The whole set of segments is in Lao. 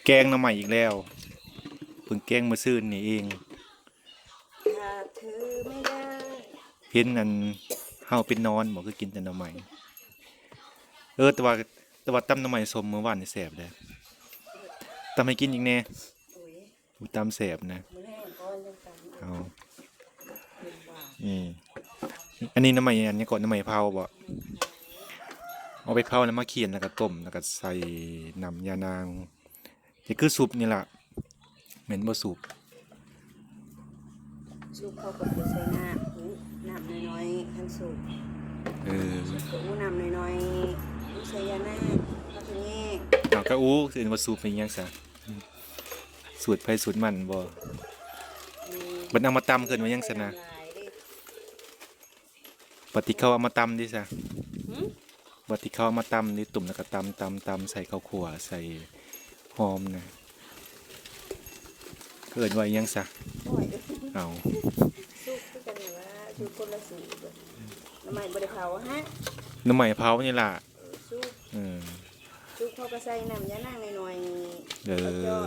ແກງໜໍ່ໄມ້ອີກແລ້ວ ເພິ່ງແກງມື້ຊືນນີ້ເອງ. ຖ້าเธอไม่ได้ ເຫັນອັນເຮົາເປັນນອນບໍ່ ຄືກິນແຕ່ໜໍ່ໄມ້. ເອີ ແຕ່ວ່າ ແຕ່ວ່າຕຳໜໍ່ໄມ້ສົ້ມມື້ວານນີ້ແຊບເດ້ ຕຳໃຫ້ກິນອີກແດ່. ໂອ້ຍ ຕຳແຊບນະ ມື້ແລງກ່ອນຈັ່ງຕຳ ເອົາ ເປັນຫວານ ອືມ ອັນນີ້ໜໍ່ໄມ້ອັນຫຍັງເກາະ ໜໍ່ໄມ້ເຜົາບໍ່? ເອົາໄປເຜົາແລ້ວມາຂຽນ ແລ້ວກໍຕົ້ມ ແລ້ວກໍໃສ່ນ້ຳຢານາງ ນີ້ຄືຊຸບນີ້ລະ ແມ່ນບໍ່ຊຸບ? ຊຸບເຂົາກໍບໍ່ໃສ່ນ້ຳ ນ້ຳນ້ອຍໆ ຄັນຊຸບ ເອີ ຊຸບກໍອູ້ນ້ຳນ້ອຍໆ ອຸ້ໃສ່ຢານາງ ເອົາ ກໍອູ້ ຊິເອີ້ນວ່າຊຸບເປັນຫຍັງຊະ? ສູດໃຜສູດມັນບໍ່? ເອີ ບັດເອົາມາຕຳ ເອີ້ນວ່າຫຍັງຊັ້ນນະ? ບັດທີ່ເຂົາເອົາມາຕຳເດຊະ? ຫື? ບັດທີ່ເຂົາເອົາມາຕຳເດ ຕົ້ມແລ້ວກໍຕຳ ຕຳ ຕຳ ໃສ່ເຂົ້າຂົ້ວ ໃສ່ຫອມນະ ເອີ້ນວ່າຫຍັງຊະ? ໂອ້ຍ ເອົາ ຊຸບຄືກັນແຫຼະວ່າ ຊຸບຄົນລະສູດ ໜໍ່ໄມ້ບໍ່ໄດ້ເຜົາຫະ? ໜໍ່ໄມ້ເຜົານີ້ລະ ເອີ ຊຸບ ເອີ ຊຸບເຂົາກໍໃສ່ນ້ຳຢານາງໜ້ອຍໆ ເອີ ເຂົາເຈາະ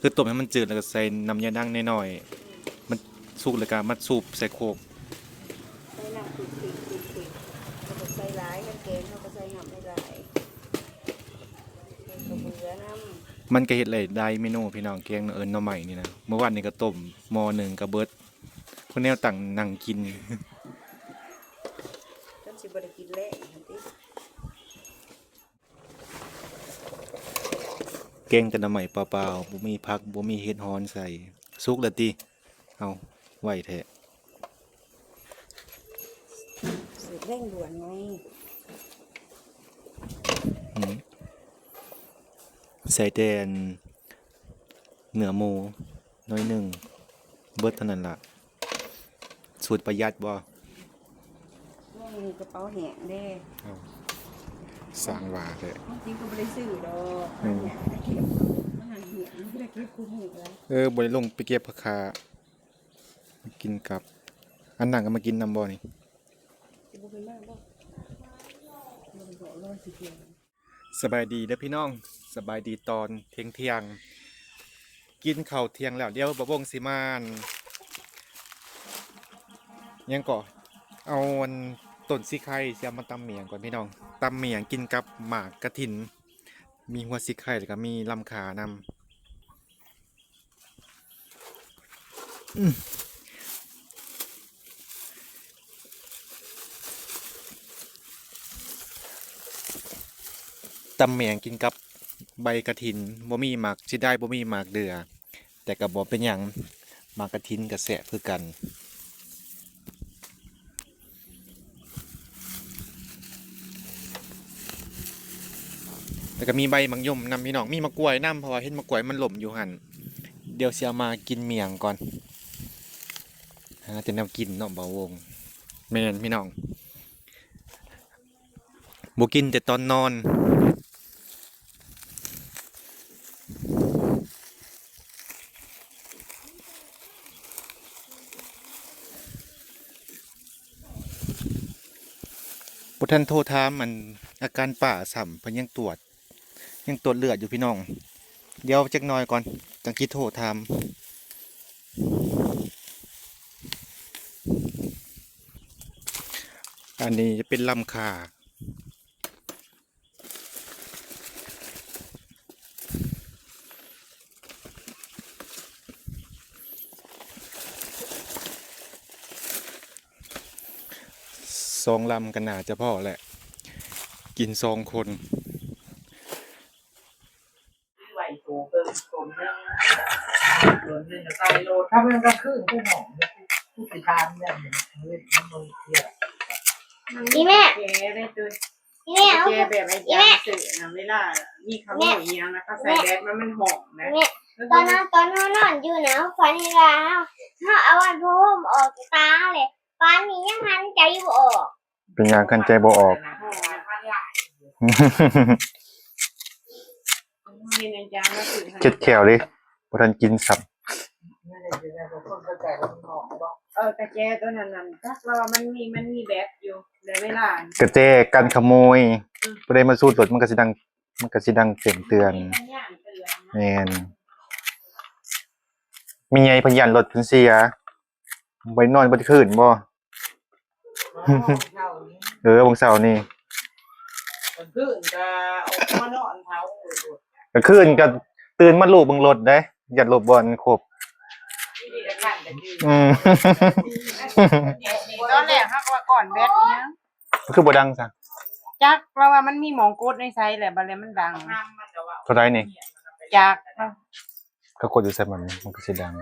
ຄືຕົ້ມໃຫ້ມັນຈືດ ແລ້ວກໍໃສ່ນ້ຳຢານາງໜ້ອຍໆ ອືມ ມັນສຸກແລ້ວກໍມາສູບໃສ່ໂຄກ ໃສ່ນ້ຳຂຶກໆ ແລ້ວກໍໃສ່ຫຼາຍ ຄັນແກງເຮົາກໍໃສ່ນ້ຳຫຼາຍໆ ມັນກໍເຮັດໄດ້ຫຼາຍເມນູພີ່ນ້ອງ ແກງເອີ້ນໜໍ່ໄມ້ນີ້ນະ ມື້ວານນີ້ກໍຕົ້ມໝໍ້ໜຶ່ງກໍເບິດ ຜູ້ແນວຕັ້ງນັ່ງກິນ ຄັນຊິບໍ່ໄດ້ກິນແລງຫັ້ນຕິ. ແກງແຕ່ໜໍ່ໄມ້ເປົ່າໆ ບໍ່ມີຜັກ ບໍ່ມີເຫັດຫອນໃສ່ ສຸກແລ້ວຕິ? ເອົາ ໄວແທ້ ສູດເລັ່ງດ່ວນໄງ ອືມ ໃສ່ແຕ່ອັນ ເນື້ອໝູໜ້ອຍໜຶ່ງ ເບິດເທົ່ານັ້ນລະ ສູດປະຢັດບໍ່? ຊ່ວງນີ້ກະເປົາແຫ້ງເດ້ ເອົ້າ ສ້າງວ່າແທ້ ຄວາມຈິງກໍບໍ່ໄດ້ຊື້ດອກ ອືມ ຫາເກັບ ມາຫາເຫືອນ ບໍ່ໄດ້ເກັບຄູ່ມື້ແລ້ວ ເອີ ບໍ່ໄດ້ລົງໄປເກັບຜັກຂ່າ ມາກິນກັບ ອັນນັ້ນກໍມາກິນນຳບໍ່ນີ້? ຊິບໍ່ເປັນມາບໍ່? ບໍ່ໄດ້ບອກລາວວ່າຊິເກັບ ສະບາຍດີເດີພີ່ນ້ອງ ສະບາຍດີຕອນທ່ຽງໆ ກິນເຂົ້າທ່ຽງແລ້ວ ດຽວບ່າວວົງຊິມາ ຫຍັງເກາະ ເອົາອັນຕົ້ນສີໄຄ ຊິເອົາມາຕຳໝ້ຽງກ່ອນພີ່ນ້ອງ ຕຳໝ້ຽງກິນກັບໝາກກະຖິນ ມີຫົວສີໄຄ ແລ້ວກໍມີລຳຂ່ານຳ. ອືມ ຕຳແໝງກິນກັບໃບກະຖິນ ບໍ່ມີໝາກ ເສຍດາຍບໍ່ມີໝາກເດື່ອ ແຕ່ກໍບໍ່ເປັນຫຍັງ ໝາກກະຖິນກໍແຊບຄືກັນ. ແລ້ວກໍມີໃບໝາກຍົມນຳພີ່ນ້ອງ ມີໝາກກ້ວຍນຳ ເພາະວ່າເຫັນໝາກກ້ວຍມັນລົ້ມຢູ່ຫັ້ນ ດຽວຊິເອົາມາກິນໝ້ຽງກ່ອນ ຫາແຕ່ແນວກິນເນາະ ບ່າວວົງ ແມ່ນພີ່ນ້ອງ ບໍ່ກິນແຕ່ຕອນນອນ. ບໍ່ທັນໂທຖາມອັນອາການປ້າຊ້ຳ ເພິ່ນຍັງຕວດ ຍັງຕວດເລືອດຢູ່ພີ່ນ້ອງ ດຽວຈັກໜ່ອຍກ່ອນ ຈັ່ງຊິໂທຖາມ. ອັນນີ້ຈະເປັນລຳຄ່າ. ສອງລຳກໍໜ້າຈະພໍແຫຼະ ກິນສອງຄົນ. ໄວ້ໂຕເບິ່ງ ໂຕໜຶ່ງ ໂຕໜຶ່ງກໍໃສ່ໂລດ ຖ້າແມ່ນກາງຄືນຄືຫ້ອງ ຄືຊິຖາມແນວນີ້ ເຮີ້ຍ ມັນບໍ່ເຮັດວຽກ ອີແມ່ ແກໄດ້ໂຕ ອີແມ່ ແກແບບໄອ້ ອີແມ່ ຈານເສີນະ ເວລາມີຂະໂມຍອີ່ຫຍັງນະ ເຂົາໃສ່ແບັດມາ ມັນຮ້ອງນະ ອີແມ່ ຕອນນັ້ນ ຕອນເຮົານອນຢູ່ນະ ເຮົາຝັນເຫັນວ່າເຮົາ ເຮົາເອົາອັນຜ້າຫົ່ມອອກຈາກຕາເຮົາເລີຍ ປານນີ້ຍັງຫັນໃຈບໍ່ອອກ. ເປັນຫຍັງຫັ້ນໃຈບໍ່ອອກ? ເຈັບແຂ້ວເດ້ ບໍ່ທັນກິນຊ້ຳ. ເອີ ກະແຈຕົວນັ້ນນັ້ນ ຈັກວ່າມັນມີ ມັນມີແບັດຢູ່ ແລະເວລາ ກະແຈກັນຂະໂມຍ ອືມ ຜູ້ໃດມາສູດລົດ ມັນກະຊິດັງ ມັນກໍຊິດັງແຈ້ງເຕືອນ. ແມ່ນ. ແມ່ນ. ແມ່ໃຫຍ່ເພິ່ນຢ້ານລົດເພິ່ນເສຍ. ໄປນອນເບິດຄືນບໍ່? ເອີ ວັນເສົານີ້ ກາງຄືນກະອອກມານອນເຝົ້າລົດ ກາງຄືນກະຕື່ນມາລູບເບິ່ງລົດເດ້ ຢ້ານລົດບໍ່ອັນຄົບ. ອືມ ຕອນແລກເຮົາກໍວ່າກ່ອນແບັດອີຫຍັງ ມັນຄືບໍ່ດັງຊະ? ຈັກ ລາວວ່າມັນມີໝ່ອງກົດໃນໃສແຫຼະ ບັດແລ້ວມັນດັງ. ເທົ່າໃດນີ້? ຈັກ. ເຂົາກົດຢູ່ໃສມັນ ມັນກໍຊິດັງ.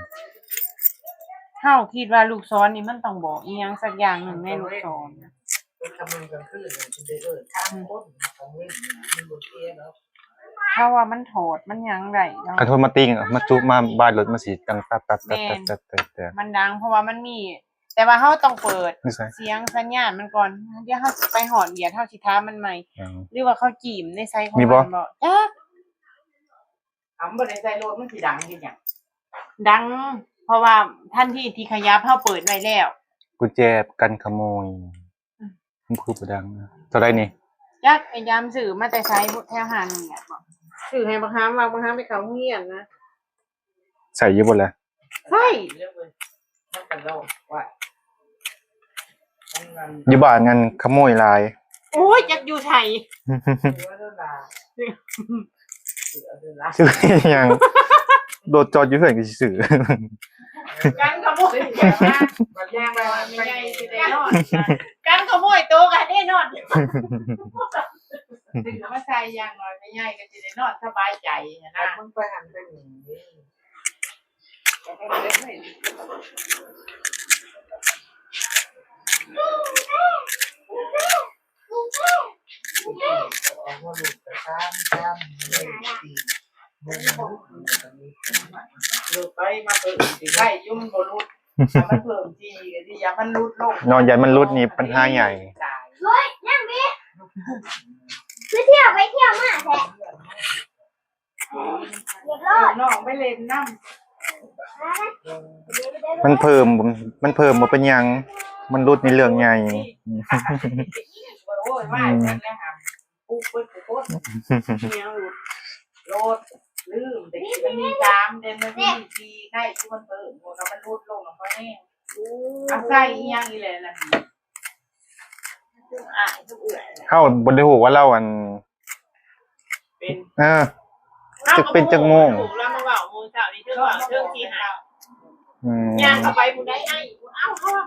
ເຮົາຄິດວ່າລູກສອນນີ້ມັນຕ້ອງບອກອີ່ຫຍັງສັກຢ່າງໜຶ່ງໃນລູກສອນນະ. ເປັນກາງມື້ກາງຄືນ ມັນຊິໄດ້ເອີ້ນສາມຄົນ ກາງເວັນມັນບໍ່ເສຍດອກ ເພາະວ່າມັນຖອດມັນຫຍັງໄດ້ເນາະ. ຄັນໂທນມາຕິງ ມາຈຸ ມາບາຍລົດ ມັນຊິດັງຕັດໆໆໆ ແມ່ນ ມັນດັງ ເພາະວ່າມັນມີ ແຕ່ວ່າເຮົາຕ້ອງເປີດສຽງສັນຍານມັນກ່ອນ. ດຽວເຮົາຊິໄປຮອດວຽດ ເຮົາຊິຖາມມັນໃໝ່ ຫຼືວ່າເຂົາຈີ້ມໃນໃສຂອງມັນບໍ່? ຈັກ. ເອົາ ມັນບໍ່ໄດ້ໃສ່ໂຫຼດ ມັນຊິດັງເຮັດຫຍັງ? ດັງ ເພາະວ່າທັນທີທີ່ຂະຫຍັບ ເຮົາເປີດໄວ້ແລ້ວ. ກຸນແຈກັນຂະໂມຍ ອືມ ມັນຄືບໍ່ດັງ. ເທົ່າໃດນີ້? ຈັກ ໄອ້ຢາມຊື້ມາແຕ່ໃສ ແຖວຮ້ານນີ້ແຫຼະບໍ? ຊື້ໃຫ້ບັກຫາມ ວ່າບັກຫາມໄປເຂົ້າໂຮງຮຽນນະ. ໃຊ້ຢູ່ບໍ່ລະ? ໃຊ້. ຢູ່ບ້ານນັ້ນຂະໂມຍຫຼາຍ. ໂອ້ຍ ຈັກຢູ່ໃສ. ຊື້ອີ່ຫຍັງ? ລົດຈອດຢູ່ເຮືອນກໍຊິຊື້. ກັນຂະໂມຍ ບັດຍ່າງໄປວ່າແມ່ໃຫຍ່ຊິໄດ້ນອນ ກັນຂະໂມຍໂຕກໍໄດ້ນອນ. ຊື້ມາໃສ່ຢ່າງໜ້ອຍແມ່ໃຫຍ່ກໍຊິໄດ້ນອນສະບາຍໃຈຫັ້ນນະ. ເອົາມັນໄປຫັ້ນໄປນີ້. ໄປມາເພີ່ມຊິໄດ້ຢູ່ ມັນບໍ່ຫຼຸດ ມັນເພີ່ມທີ່ກໍດີ ຢ່າມັນຫຼຸດລົງ ເນາະ ຢ່າມັນຫຼຸດນີ້ປັນຫາໃຫຍ່. ເຮີ້ຍ ຍັງດີ ຄືທ່ຽວໄປທ່ຽວມາແທ້. ນ້ອງໄປເລ່ນນຳ. ມັນເພີ່ມ ມັນເພີ່ມບໍ່ເປັນຫຍັງ ມັນຫຼຸດນີ້ເລື່ອງໃຫຍ່. ໂອ້ຍ ວ່າຍ ອືມ ຈັ່ງໃດຫາ ປຸກເບິດທຸກຄົນ ອີ່ຫຍັງຫຼຸດ ໂຫຼດ ລືມ ແຕ່ກີ້ມັນມີສາມ ແຕ່ມັນມີສີ່ ໃນທີ່ມັນເພີ່ມ ແລ້ວມັນຫຼຸດລົງ ແລ້ວກໍແຮງ. ອາໄສອີ່ຫຍັງອີ່ແຫຼະນັ້ນ. ເຮົາບໍ່ໄດ້ຮູ້ວ່າລາວ ອັນ ເປັນ ເອີ ຈັກເປັນຈັກໂມງ ລາວມາເວົ້າມື້ເຊົ້ານີ້ ເທິງເວົ້າເທິງຊິໃຫ້ ອືມ ຍ່າງເຂົ້າໄປຜູ້ໃດໃຫ້ ເອົ້າ ເຮົາວ່າ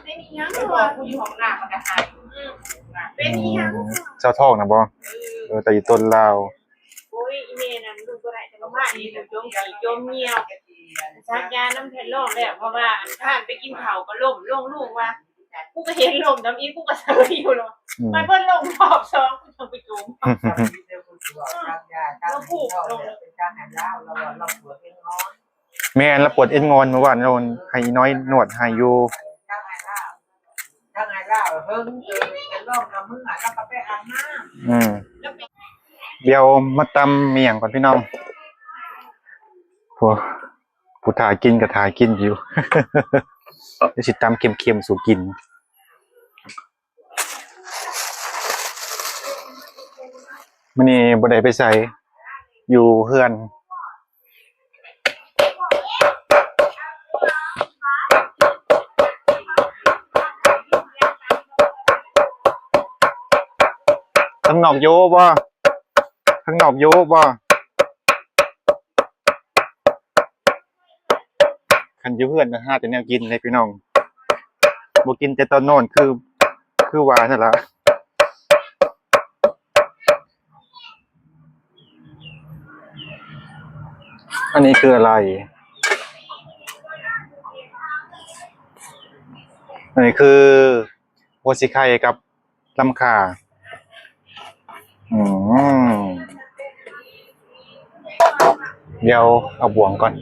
ເປັນອີ່ຫຍັງ ເພາະວ່າຜູ້ຢູ່ຫ້ອງນ້ຳມັນກໍໃຫ້ ອືມ ເປັນອີ່ຫຍັງ ອືມ ສາວທອງນະບໍ່? ເອີ ເອີ ແຕ່ອີ່ຕົນລາວ ໂອ້ຍ ອີ່ແມ່ນັ້ນ ລູກບໍ່ໄດ້ ແຕ່ວ່າມານີ້ ຈົມຂີ້ຈົມຍ່ຽວ ສັກຢານຳແຜ່ນລອງແລ້ວ ເພາະວ່າ ອັນ ທ່ານໄປກິນເຂົ້າກໍລົ້ມລົງ ລູກວ່າ ກູກໍເຫັນລົມນຳອີກ ກູກໍເສີຍຢູ່ເນາະ ອືມ ໄປເບິ່ງລົມຮອບສອງ ກູຈັ່ງໄປຈຸ້ມ ແລ້ວກູກໍເປັນການໃຫ້ລາວ ລາວວ່າລາວປວດເອງງອນ ແມ່ນ ລາວປວດເອງງອນ ເມື່ອວານລາວໃຫ້ອີນ້ອຍນວດໃຫ້ຢູ່ ເອີ ຈັກໃຫ້ລາວ ຈັກໃຫ້ລາວເບິ່ງເປັນລົມນຳເມືອ ລາວກໍໄປອາບນ້ຳ ອືມ ດຽວມາຕຳອີ່ຫຍັງກ່ອນພີ່ນ້ອງ ໂອ້ ຜູ້ຖ້າກິນກໍຖ້າກິນຢູ່ ດຽວຊິຕຳເຄັມໆສູ່ກິນ. ມື້ນີ້ບໍ່ໄດ້ໄປໃສ ຢູ່ເຮືອນ ຂ້າງນອກຢູ່ບໍ່? ຂ້າງນອກຢູ່ບໍ່? ຄັນຢູ່ເຮືອນນະ ຫາແຕ່ແນວກິນເດ້ພີ່ນ້ອງ ບໍ່ກິນແຕ່ຕອນນອນ ຄື ຄືວ່ານັ້ນລະ. ອັນນີ້ຄືອະໄລ? ອັນນີ້ຄືຫົວສີໄຄກັບ ລຳຄາ ອືມ ດຽວເອົາບ່ວງກ່ອນ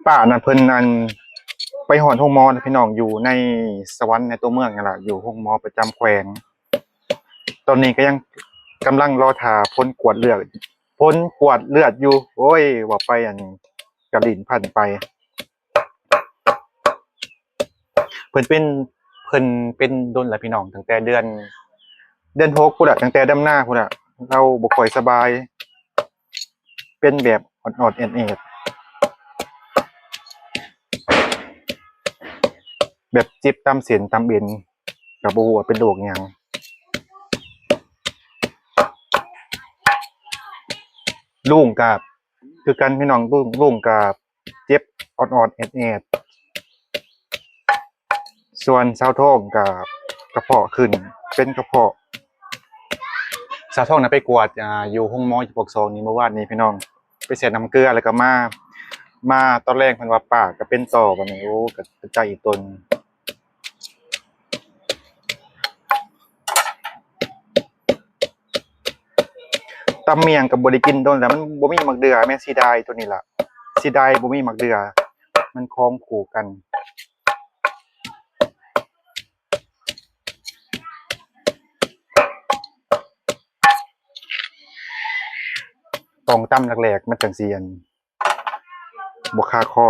ປ້ານະເພິ່ນ ອັນ ໄປຮອດໂຮງໝໍນະພີ່ນ້ອງ ຢູ່ໃນສະຫວັນ ໃນຕົວເມືອງຫັ້ນລະ ຢູ່ໂຮງໝໍປະຈຳແຂວງ. ຕອນນີ້ກໍຍັງກຳລັງລໍຖ້າຜົນກວດເລືອດ ຜົນກວດເລືອດຢູ່. ໂອ້ຍ ເວົ້າໄປອັນ ກໍຫຼິ້ນພັນໄປ. ເພິ່ນເປັນ ເພິ່ນເປັນດົນແລ້ວພີ່ນ້ອງ ຕັ້ງແຕ່ເດືອນ ເດືອນຫົກພຸ້ນລະ ຕັ້ງແຕ່ດຳນາພຸ້ນລະ ລາວບໍ່ຄ່ອຍສະບາຍ ເປັນແບບອອດໆແອດໆ ແບບເຈັບຕາມເສັ້ນຕາມເອັນ ກໍບໍ່ຮູ້ວ່າເປັນໂລກຫຍັງ. ລຸງກໍຄືກັນພີ່ນ້ອງ ລຸງ ລຸງກໍ ເຈັບອອດໆແອດໆ. ສ່ວນສາວທອງກໍກະເພາະຂຶ້ນ ເປັນກະເພາະ. ສາວທອງນະໄປກວດ ອາ ຢູ່ໂຮງໝໍຢູ່ປາກຊ່ອງນີ້ມື້ວານນີ້ພີ່ນ້ອງ ໄປແຊ່ນ້ຳເກືອ ແລ້ວກໍມາ ມາຕອນແລງເພິ່ນວ່າປາກກໍເປັນຕໍ່ ບັດນີ້ ໂອ້ ກໍເປັນຕາອີ່ຕົນ. ຕຳໝ່ຽງກໍບໍ່ໄດ້ກິນດົນແລ້ວ ມັນບໍ່ມີໝາກເດືອ ແມ່ນເສຍດາຍໂຕນີ້ລະ ເສຍດາຍບໍ່ມີໝາກເດືອ ມັນຄອງຄູ່ກັນ. ຕ້ອງຕຳແຫຼກໆ ມັນຈັ່ງຊິ ອັນ ບໍ່ຄາຄໍ.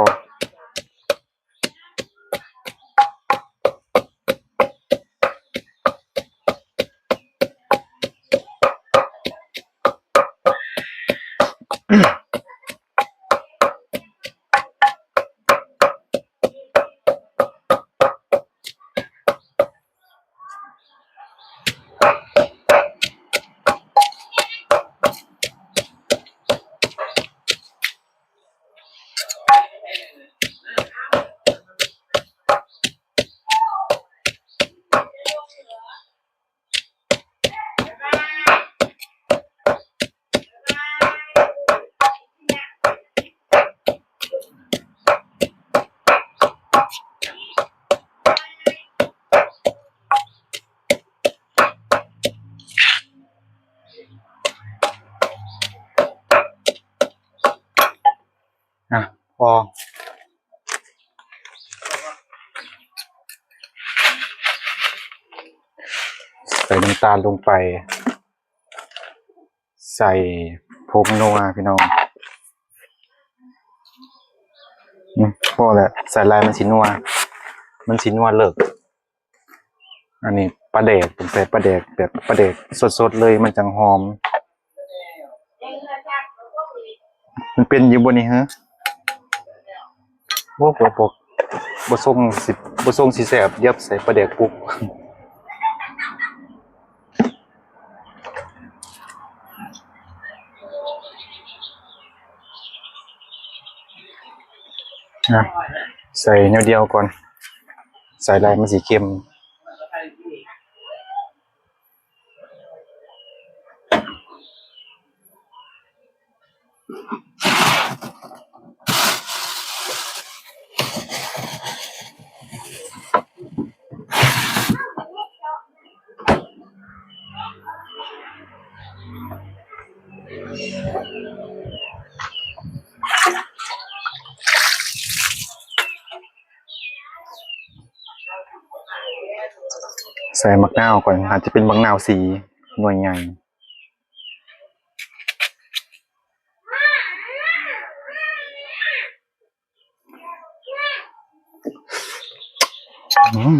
ອ່ະ ພໍ ໃສ່ນ້ຳຕານລົງໄປ ໃສ່ຜົງນົວພີ່ນ້ອງ. ອືມ ພໍແລ້ວ ໃສ່ຫຼາຍມັນຊິນົວ ມັນຊິນົວເລິກ. ອັນນີ້ປາແດກ ຕ້ອງໃສ່ປາແດກແບບປາແດກສົດໆເລີຍ ມັນຈັ່ງຫອມ. ມັນເປັນຢູ່ບໍ່ນີ້ເຮີ? ໂອ້ ບໍ່ ບໍ່ ບໍ່ຊົງຊິ ບໍ່ຊົງຊິແຊບ ດຽວໃສ່ປາແດກປຸກ. ນະ ໃສ່ແນວດຽວກ່ອນ ໃສ່ຫຼາຍມັນຊິເຄັມ. ໃສ່ໝາກນາວກ່ອນ ອາດຈະເປັນໝາກນາວສີໜ່ວຍໃຫຍ່. ອືມ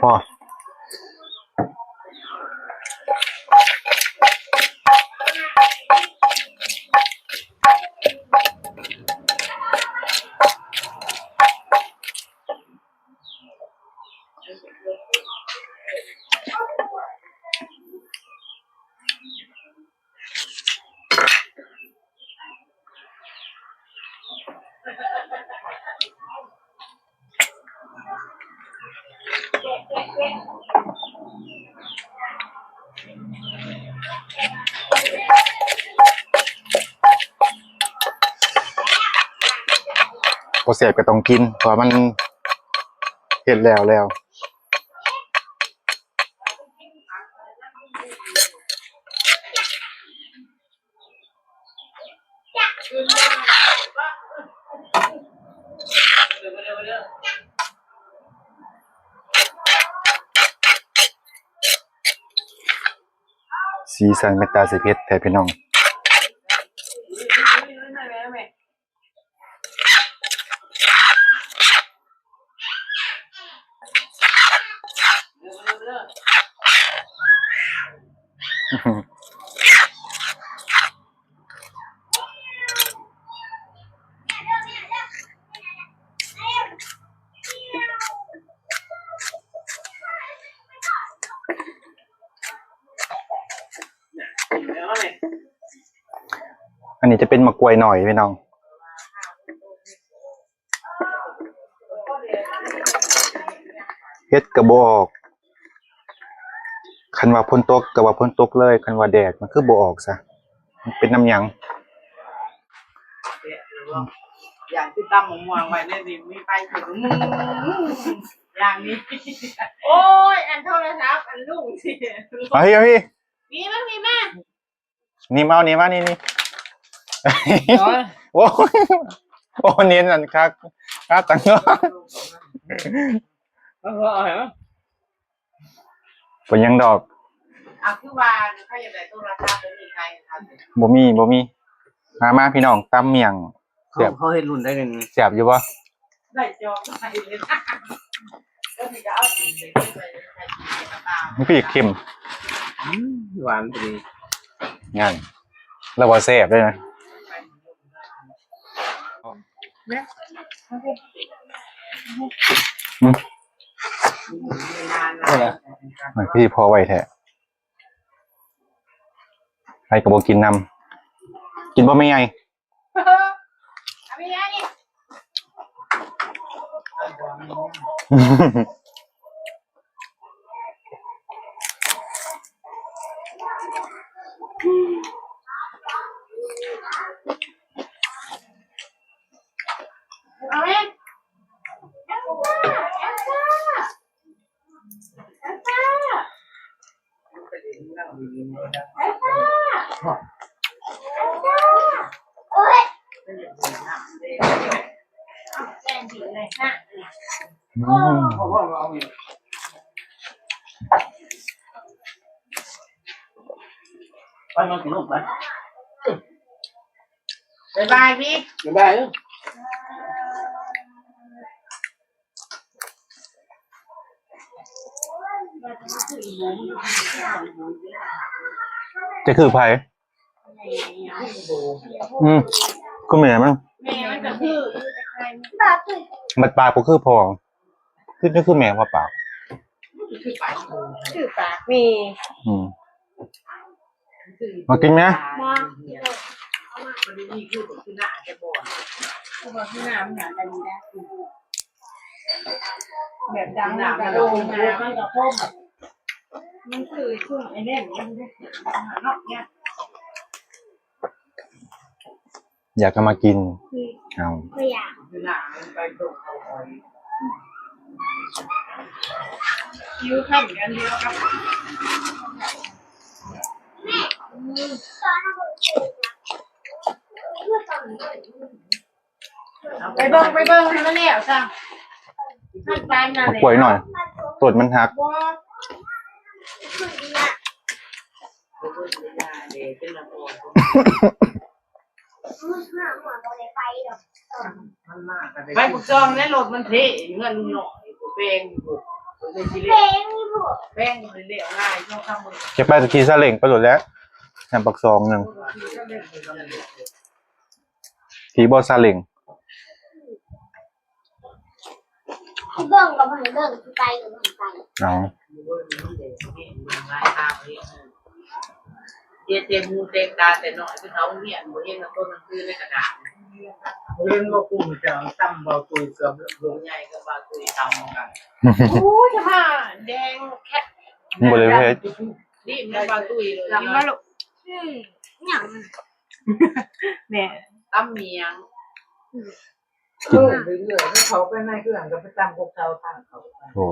ພໍ. ອ ບໍ່ແຊບກໍຕ້ອງກິນ ເພາະວ່າມັນເຮັດແລ້ວແລ້ວ. ສີສັນເປັນຕາຊິເຜັດແທ້ພີ່ນ້ອງ. ອັນນີ້ຈະເປັນໝາກກ້ວຍນ້ອຍພີ່ນ້ອງ. ເຫັດກໍບໍ່ອອກ ຄັນວ່າຝົນຕົກກໍວ່າຝົນຕົກເລີຍ ຄັນວ່າແດດມັນຄືບໍ່ອອກຊະ ມັນເປັນນຳຫຍັງ? ຢ່າງທີ່ຕຳໝາກມ່ວງໄວ້ເດ້ນີ້ ມີໄຟຂຶ້ນ ຢ່າງນີ້ ໂອ້ຍ ອັນໂທລະສັບ ອັນລຸງຊິ ເອົາພີ້ ເອົາພີ້ ນີ້ມາ ນີ້ມາ. ນີ້ມາເອົານີ້ມາ ນີ້ ນີ້ ໂອ້ຍ ໂອ້ ເນັ້ນອັນຄັກ ຄັກກັນເນາະ ເອົາ ເອົາ ເອົາ ເປັນຫຍັງດອກ ເອົາ ຄືວ່າເຂົາຢາກໄດ້ໂທລະສັບ ບໍ່ມີໃຜເອົາ ບໍ່ມີ ບໍ່ມີ ມາ ມາ ພີ່ນ້ອງ ຕຳໝ້ຽງ ແຊບ ເຂົາເຮັດລຸ້ນໄດ້ແມ່ນ ແຊບຢູ່ບໍ່? ໄດ້ຈອກໄປເລີຍ ມັນຄືເຄັມ ອືມ ຫວານພໍດີ ງານ ແລ້ວວ່າແຊບເດ້ນະ ອືມ ມັນຄືພໍໄວແທ້ ໃຜກໍບໍ່ກິນນຳ ກິນບໍ່ແມ່ໃຫຍ່? ເອົາໄປຍານີ້ ເອົາແມ່ ເອລຊາ ເອລຊາ ເອລຊາ ໂອ້ຍ ອືມ ໄປນອນກິນນມໄປ ບາຍບາຍ ພີ່ ບາຍບາຍ ເອີ. ຈະຄືໃຜ? ອືມ ຄືແມ່ມັນ ແມ່ມັນກໍຄື ບັດປາກບໍ່ຄືພໍ່ ຄື ຄືແມ່ວ່າປາກ ຄືປາກແມ່ ອືມ. ມາກິນແມ່ ບໍ່ ມັນມີຄື ຄືໜ້າແຕ່ບໍ່ ຄືວ່າຄືໜ້າມັນໜ້າຕາດີນະ ແບບດຳມັນກະໂດ່ງ ໜ້າມັນກະຄົມ ມັນຄືຊຸມໄອ້ແໜ້ນມັນເດ້ ເນາະ ຢາກກໍມາກິນ ເອົາ ບໍ່ຢາກ ຫິວຂ້າວອັນດຽວກັບ ໄປເບິ່ງ ໄປເບິ່ງໃຫ້ມັນແລ້ວຊະ ມັນປານນັ້ນແຫຼະ ກ້ວຍໜ້ອຍ ຕົ້ນມັນຫັກ ບໍ່ ໄປປາກຊ່ອງແລ້ວ ລົດມັນເທ ເຮືອນລຸງນ້ອຍ ແປງຢູ່ພຸ້ນ ເປັນຊິເລະ ແປງຢູ່ພຸ້ນ ແປງຢູ່ພຸ້ນ ເລີຍງ່າຍ ສອງສາມມື້ ຈະໄປກໍຂີ່ຊາເລັງໄປໂລດແຫຼະ ຍາມປາກຊ່ອງໜຶ່ງ ຂີ່ບໍ່ຊາເລັງ ຊິເບິ່ງກໍບໍ່ໃຫ້ເບິ່ງ ຊິໄປກໍບໍ່ໃຫ້ໄປ ເອົາ ເຮັດແຕ່ຫູແຕ່ງຕາແຕ່ນ້ອຍ ຄືເຂົາຮຽນບໍ່ເຫັນ ຕົວໜັງສືໃນກະດານ ບໍ່ເຫັນບໍ່ ຄູເຈົ້າຕຳເບົາຕຸ້ຍ ເກືອບຫຼວງໃຫຍ່ກັບເບົາຕຸ້ຍຕຳກັນ ໂອ້ຍ ຈະມາແດງແຄັດ ມັນບໍ່ໄດ້ເຜັດ ນີ້ແມ່ນເບົາຕຸ້ຍເລີຍ ກິນບໍ່ລູກ ອືມ ຫຍັງ ແມ່ ຕຳໝ້ຽງ ອືມ. ກິນ ເອີ ເລື້ອຍໆ ເຂົາໄປໃນເຮືອນກໍໄປຕຳກົກເຊົາ ຕຳເຂົາ ໂອ້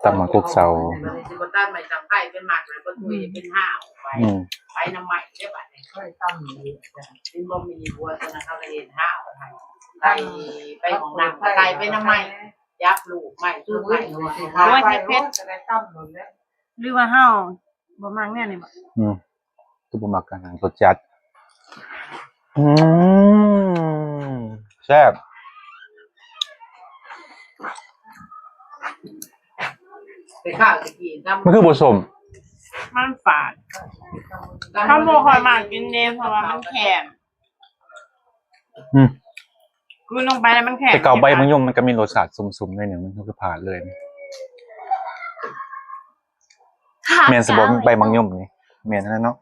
ຕຳໝາກກົກເຊົາ ບັດນີ້ຊິບໍ່ຕັດໄມ້ສັງໄພ ເປັນໝາກແລ້ວບໍ່ທຸຍ ເປັນຫ້າວໄປ ອືມ ໄປນຳໄມ້ເດ້ບັດນີ້ ເຄີຍຕຳຢູ່ ເປັນບໍ່ມີຜົວ ຕອນນັ້ນເຂົາກໍເຮັດຫ້າວໃຫ້ ໄຕ່ໄປຫ້ອງນ້ຳ ໄຕ່ໄປນຳໄມ້ ຈັບລູກໄມ້ ຈູດໄມ້ ໂອ້ຍ ເຜັດໆ ກໍໄດ້ຕຳໂລດແຫຼະ ຫຼືວ່າເຮົາບໍ່ມັກແນວນີ້ບໍ? ອືມ ຄືບໍ່ມັກອາຫານລົດຈັດ. ອືມ ແຊບ. ໄປຂ້າວຕະກີ້ ມັນຄືບໍ່ສົ້ມ? ມັນຝາດ. ເຮົາບໍ່ຄ່ອຍມັກກິນເດ້ ເພາະວ່າມັນແຂງ. ອືມ ຄືລົງໄປແລ້ວມັນແຂງ. ແຕ່ເກົ່າໃບມະຍົມມັນກໍມີລົດຊາດຊຸ່ມໆ ໜ້ອຍໜຶ່ງ ມັນຄືຜາດເລີຍ. ແມ່ນຊະບໍ່ ໃບໝາກຍົມນີ້? ແມ່ນຫັ້ນແຫຼະເນາະ.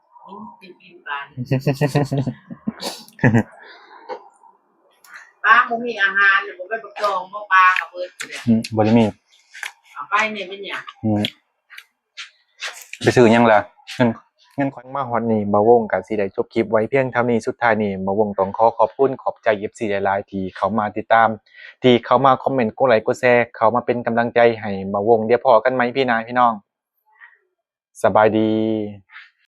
ປາບໍ່ມີອາຫານ ຫຼືບໍ່ໄປບັກຈອງ ບໍ່ປາກໍເບິດ. ອືມ ບໍ່ໄດ້ມີ. ເອົາໄປນີ້ເປັນຫຍັງ? ອືມ ໄປຊື້ຫຍັງລະ? ເງິນ ເງິນຂ້ອຍມາຮອດນີ້ ບ່າວວົງກໍຊິໄດ້ຈົບຄລິບໄວ້ພຽງເທົ່ານີ້. ສຸດທ້າຍນີ້ ບ່າວວົງຕ້ອງຂໍຂອບຄຸນ ຂອບໃຈ ເອັຟຊີ ຫຼາຍໆ ທີ່ເຂົ້າມາຕິດຕາມ ທີ່ເຂົ້າມາຄອມເມັນ ກົດໄລ ກົດແຊ ເຂົ້າມາເປັນກຳລັງໃຈໃຫ້ບ່າວວົງ. ດຽວພໍ້ກັນໃໝ່ພີ້ໜ້າ ພີ່ນ້ອງ. ສະບາຍດີ.